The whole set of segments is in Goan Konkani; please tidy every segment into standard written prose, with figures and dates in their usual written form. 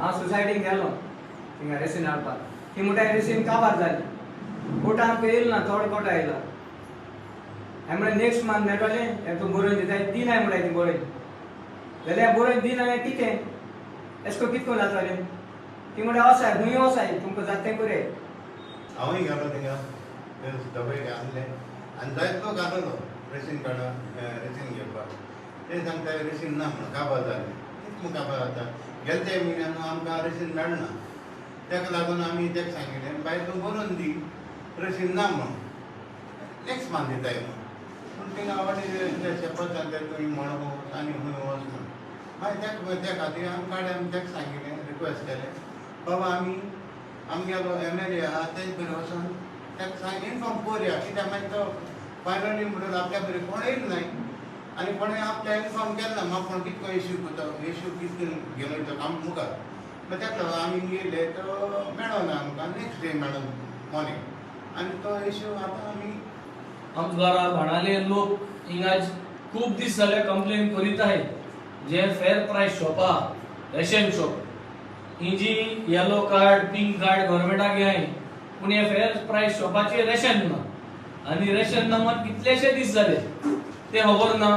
हांव सोसायटीन गेलो थिंगा रेसीन हाडपाक. ती म्हणटा रेसीन काबार जाली, कोटा आमकां येयलो ना, चड कोटा येयलो. हांवें म्हणलें नेक्स्ट मंथ मेळटलें, हें तूं बरोवन दिताय दिनाय म्हणटाय, ती बरोवन जाल्यार बरोवन दिनाय कितें एशें करून कितें करून जातलें? ती म्हणटा वसाय खूंय वसाय, तुमकां जाता तें करया. हांवूय गेलो थिंगा, ते डबे आणले आनी जायतो घातलो रेसीन कार्डा रेसीन घेवपाक. ते सांगता रेसीन ना म्हणून, काबार जालें. कितें काबार जाता? गेले ते म्हयन्यान आमकां रेसीन मेळना. ताका लागून आमी ताका सांगिल्लें, बाय, तूं बरोवन दी रेसीन ना म्हणून, नेक्स्ट मंथ दिताय म्हणून. पूण थिंगा आवडी शेपत सांगता तुमी म्हणून आनी खंय वच म्हणून. मागीर त्या खातीर आमी काडे आमी ताका सांगिल्लें, रिक्वेस्ट केलें, बाबा, आमी आमगेलो एमएलए आहा, तेच बरें वचोन ताका सांग, इन्फॉर्म करुया. कित्याक मागीर तो फायनली म्हणून आपल्या बरें कोणूय नाय आनी कोणें आपल्या इन्फॉर्म केलें ना. म्हाका कोण कितको इश्यू करता, इश्यू कितें घेवन वयता आम मुखार. मागीर ताका लागून आमी गेले तो मेळोना आमकां, नेक्स्ट डे मेळोन मॉर्निंग आनी तो इश्यू आतां आमी आमच्या बाणाले लोक हिंगा खूब दीस जाले कंप्लेन करीत आहे. जे फेर प्रायस शॉपा, रेशन शॉप, ही जी येलो कार्ड, पिंक कार्ड गव्हर्मेंटाक घेय, पूण हे फेर प्रायस शॉपाचे रेशन ना आनी रेशन ना मात कितलेशे दीस जाले ते खबर ना.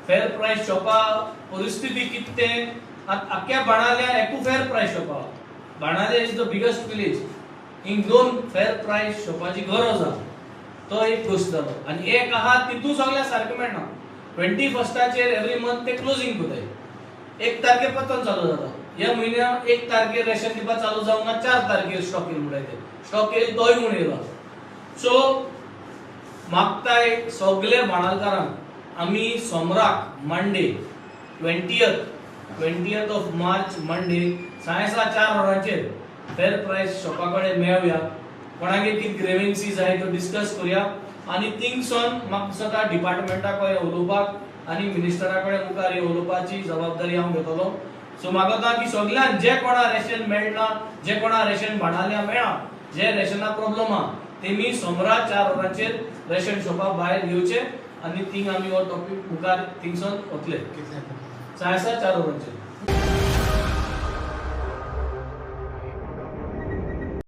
फेर प्रायस शॉपा परिस्थिती कितें तें आख्ख्या बाणाल्या एकू फेर प्रायस शॉपा. Benaulim is the biggest village. हिंग दोन फेर प्रायस शॉपाची गरज आहा. तो एक गोश्ट जालो आनी एक आहा तितून सगळ्या सारकें मेळना. 21 टाचेर एवरी मंथ ते क्लोजींग करताय, 1 तारखेर परतून चालू जाता. ह्या म्हयन्या 1 तारखेर रेशन दिवपाक चालू जावंक ना, 4 तारखेर स्टॉक येयल म्हणटाय ते, स्टॉक येयल तोय म्हूण येयला. सो मागताय सगळे बाणालकारांक, आमी सोमराक Monday 20th of March, Monday सायसा 4 वरांचेर फेर प्रायस शॉपा कडेन मेळुया. कोणागेर कितें ग्रेवेन्सी जाय त्यो डिस्कस करुया आनी थिंगसून म्हाका दिसता डिपार्टमेंटा कडेन उलोवपाक आनी मिनिस्टरा कडेन मुखार हे उलोवपाची जबाबदारी हांव घेतलो. सो मागता की सगळ्यांक जे कोणा रेशन मेळना, जे कोणा रेशन बाणाल्या मेळना, जे रेशना प्रॉब्लम आहा, तेमी सोमरा 4 वरांचेर रेशन शॉपा भायर येवचे आनी थिंग आमी हो टॉपीक मुखार थिंगसून वतले. कितले? सायसा 4 वरांचेर.